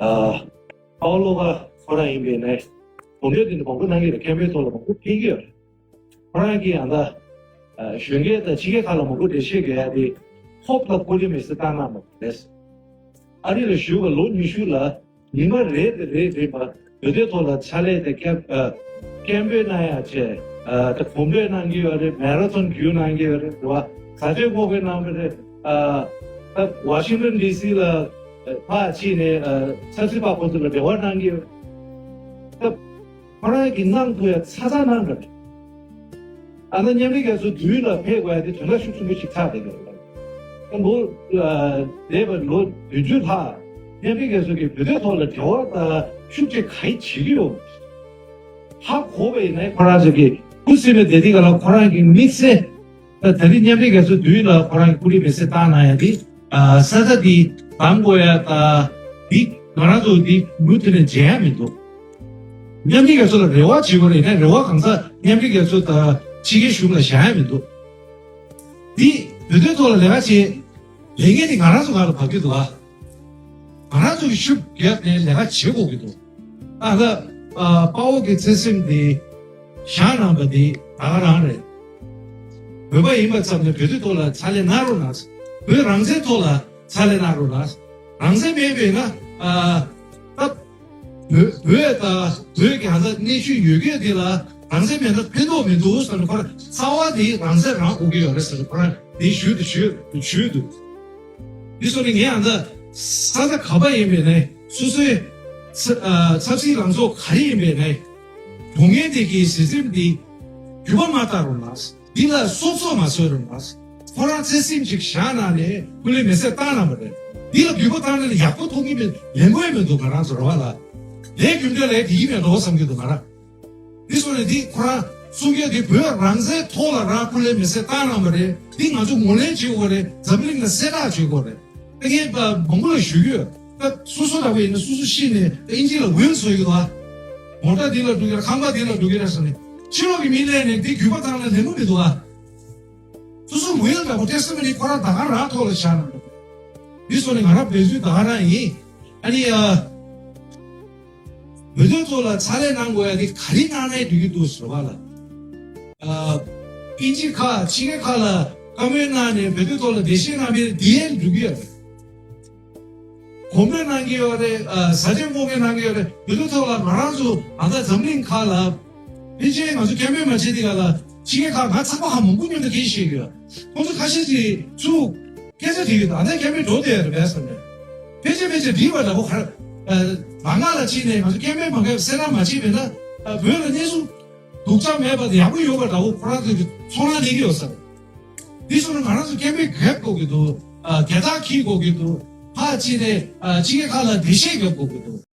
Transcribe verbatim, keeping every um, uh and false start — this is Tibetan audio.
ཨ་ཨའོ་བློ་དགའ་ཁོ་རང་ཡིན་པའི་ནས་གོམ་བགྲོད་དེ་འདྲ་མང་པོ་གནང་གི་རེད། ཁེ་ཕན་ཐོག་ལ་མང་པོ་ཕན་གྱི་ཡོད་རེད། ཁོ་རང་གིས་ཡང་ད་ཨ་གཞོན་སྐྱེས་དང་ཕྱི་རྒྱལ་ཁག་ལ་མང་པོ་འགྲེལ་བཤད་རྒྱག་ཡ་དེ་ཧོབ་ལ་སྐུ་ལུས་མེ་སྲེག་བཏང་གནང་བ་རེད། ཨ་རི་ལ་བཞུགས་པ་ལོ་ཉི་ཤུ་ལ་ཉི་མ་རེ་དང་རེ་རེ་བར་བོད་དོན་ཐོག་ལ་ཕྱག་ལས་དེ་སྐད་ཨ་སྐད་འབོད་གནང་ཡ་བྱས། ཨ་ད་གོམ་བགྲོད་གནང་གི་ཡོད་རེད། མེ་ར་ཐོན་བརྒྱུད་གནང་གི་ཡོད་རེད། རེད་བ། ཟ་ཆས་སྔོག་འདོན་གནང་གི་རེད། ཨ་ད་ཝ་ཤིང་ཏོན་ཌི་སི་ལ་ཨ་ཕར་ཕྱིན་ནས་ཨ་ཆབ་སྲིད་པ་ཁོ་ཚོ་ལ་འབྲེལ་བ་གནང་གི་ཡོད་རེད། ད་ཁོ་རང་གིས་གནང་ཐུབ་ཡ་ཚ་ཚ་གནང་གི་རེད། ཨ་ན་མཉམ་འབྲེལ་རྒྱལ་ཚོགས་མདུན་ལ་ཕེབས་དགོས་ཡ་དེ་དོན་དག་ཤུགས་ཆེན་པོ་ཞིག་ཆགས་བསྡད་ཡོད་རེད། ཨ་ལོ་ཨ་འདས་པའི་ལོ་བདུན་ཅུ་ལྷག་མཉམ་འབྲེལ་རྒྱལ་ཚོགས་ཀྱིས་བོད་དོན་ཐོག་ལ་འབྲེལ་བ་དང་ཤུགས་ཆེ་ག་རེ་བྱེད་ཀྱི་ཡོད། ཧ་གོ་བ་ཡིན་ན་ཁོ་རང་ཚོ་གིས་ཁུ་སིམ་མེར་བསྡད་དུས་ག་ལ་ཁོ་རང་གི་དམིགས་བསལ་ད་ད་རེས་མཉམ་འབྲེལ་རྒྱལ་ཚོགས་མདུན་ལ་ཁོ་རང་གི་སྐུ་ལུས་མེ་སྲེག་བཏང་གནང་ཡ་དེ་ཨ་ས་ཆ་དེ་གདམ་དགོས་ཡ་དང་དེ་ང་རང་ཚོ་དེ་མུ་མཐུད་ནས་མཇལ་ཡ་མི་འདུག་མཉམ་འབྲེལ་རྒྱལ་ཚོགས་ལ་རེ་བ་བྱེད་དགོས་རེད། ཡིན་ན་རེ་བ་གང་ཟག་མཉམ་འབྲེལ་རྒྱལ་ཚོགས་དང་ཕྱི་རྒྱལ་གཞུང་ལ་བཞག་ཡ་མི་འདུག་འདི་བོད་དོན་ཐོག་ལ་ལས་ཀ་བྱེད་ལས་འགན་དེ་ང་རང་ཚོ་ང་ལ་བབས་ཀྱི་འདུག་ཨ། ང་རང་ཚོ་གི་ཤུགས་རྒྱབ་ནས་ལས་ཀ་བྱེད་དགོས་ཀྱི་འདུག་ཨ་ད་ཨ་དཔའ་བོ་གི་བརྩེ་སེམས་དེ་བཞག་གནང་པ་དེ་ད་ག་རང་རེད། བོད་པ་ཡིན་པ་ཙམ་ནས་བོད་དོན་ཐོག་ལ་ཕྱག་ལས་གནང་རོགས་གནང་། བོད་རང་བཙན་ཐོག་ལ་ཕྱག་ལས་གནང་རོགས་གནང་། རང་བཙན་མེད་པས་ན་ཨ་ད་བོད་བོད་དང་བོད་ཀྱི་ཧ་ད་གནས་ཤུལ་ཡོད་མཁན་དེ་ལ་རང་བཙན་མེད་ན་ཕན་ཐོགས་མི་འདུག་ཟེར་ནས་ཁོ་རང་རྩ་བ་དེ་རང་བཙན་རང་དགོས་ཀྱི་ཡོད་རེད་ཟེར་ནས་ཁོ་རང་དེ་ཞུས་དུ་ཞུས་དུ་ཞུས་འདུག་འདི་སོང་ནས་ངས་ཨ་ད་ས་ཆ་ག་པ་ཡིན་པའི་ནས་སོ་སོའི་ས་ཨ་ཆབ་སྲིད་ལངས་ཕྱོགས་ག་རེ་ཡིན་པའི་ནས་དོན་ངན་དེ་གི་སྲིད་ཁྲིམས་འདི་འགྱུར་བ་མ་བཏང་རོགས་གནང་། འདི་ལ་སོབ་སོབ་མ་བཟོས་རོགས་གནང་། ཁོ་རང་བརྩེ་སེམས་ཅིག་བཞག་གནང་ནས་སྐུ་ལུས་མེ་སྲེག་བཏང་གནང་བ་རེད། འདི་ལ་འགྱུར་བ་བཏང་ན་ཡག་པོ་མཐོང་གི་མེད། ལེན་དགོས་ཡ་མི་འདུག་ང་རང་ཚོ་རེ་བ་ལ་ལས་རྒྱུ་འབྲས་ལ་དེ་ཡིན་མེད་འགྲོ་བསམ་གྱི་འདུག་ང་རང་། འདི་སོང་ནས་འདི་ཁོ་རང་གསུང་སྐད་འདི་བོད་རང་བཙན་ཐོག་ལ་རང་སྐུ་ལུས་མེ་སྲེག་བཏང་གནང་བ་རེད། འདི་ང་ཚོ་ངོས་ལེན་བྱེད་དགོས་རེད། འཛམ་གླིང་ལ་གསལ་བསྒྲགས་བྱེད་དགོས་རེད། ད་ངས་མང་པོ་ལ་ཞུ་གི་ཡོད། ད་སོ་སོ་འདྲ་པོ་ཡིན་ན་སོ་སོ་ཤི་ནས་ད་ཨིན་ཇི་ལ་ཝིལ་བཟོ་ཡི་འདུག་ཨ། མོ་ཊ་འདི་ལ་འགྲོ་གི་རེད། ཁང་པ་འདི་ལ་འགྲོ་གི་རེད་ཟེར་ནས་ཕྱི་ལོགས་ཀྱི་མི་སླེབས་ནས་འདི་འགྱུར་བ་བཏང་ན་ལེན་པོ་མི་འདུག་ཨ། སོ་སོ་ཝིལ་འདྲ་པོ་ཏེ་སི་མོ་ནི་ཁོ་རང་ད་ག་རང་ཐོག་ལ་བཞག་ན་འདུག་འདི་སོང་ནས་ང་རང་འབད་ཚུལ་ད་ག་རང་ཡིན། ཨ་ནི་ཨ། བོད་དོན་ཐོག་ལ་ཕྱག་ལས་གནང་དགོས་ཡ་དེ་ག་རེ་གནང་ནའི་འགྲིག་གི་འདུག་ཟེར་བ་ལ། ཨ། ཨིན་ཇི་ཁག་ཕྱི་རྒྱལ་ཁག་ལ་བཀའ་མོལ་གནང་ནས་བོད་དོན་ཐོག་ལ་འགྲེལ་བཤད་གནང་བའི་འདི་ཡན་འགྲིག་གི་ཡོད་རེད། གོམ་བགྲོད་གནང་གི་ཡོད་རེད། ཨ། ཟ་ཆས་སྔོག་འདོན་གནང་གི་ཡོད་རེད། བོད་དོན་ཐོག་ལ་ང་རང་ཚོ་ཨ་ད་འཛམ་གླིང་ཁག་ལ་ཕལ་ཆེར་ང་ཚོ་སྐད་འབོད་མ་བྱེད་དེ་ག་ལ་ཕྱི་རྒྱལ་ཁག་ང་ཚང་མ་ཧ་མང་པོ་མཉམ་དུ་སྐད་ཆ་བཤད་ཀྱི་ཡོད། ཁོང་ཚོ་ཁ་ཤས་ཀྱིས་ཚུར་སྐད་ཆ་དྲིས་ཡོད། ད་ལྟ་སྐད་འབོད་འགྲོ་བསྡད་ཡོད་རེད་པས་ཟེར་ནས། ཕལ་ཆེར་ཕལ་ཆེར་འགྲིག་པ་འདྲ་པོ་ག་རེ། མ་ང་ལ་ཕྱིན་ནས་ང་ཚོ་སྐད་འབོད་མ་འགབ་སེ་ར་མ་བྱེད་པས་ན་བོད་ལ་གནས་ཚུལ་སྡུག་ཅག་མེད་པ་དང་ཡག་པོ་ཡོད་པ་འདྲ་པོ་ཁོ་རང་ཚོ་གི་ཚོར་སྣང་སླེབས་ཀྱི་ཡོད་ས་རེད། འདི་སོང་ན་ང་རང་ཚོ་སྐད་འབོད་རྒྱབ་དགོས་ཀྱི་འདུག་ཨ། རྒྱལ་དར་འཁྱེར་དགོས་ཀྱི་འདུག་ཕར་ཕྱིན་ནས་ཨ་ཕྱི་རྒྱལ་ཁག་ལ་འགྲེལ་བཤད་རྒྱབ་དགོས་ཀྱི་འདུག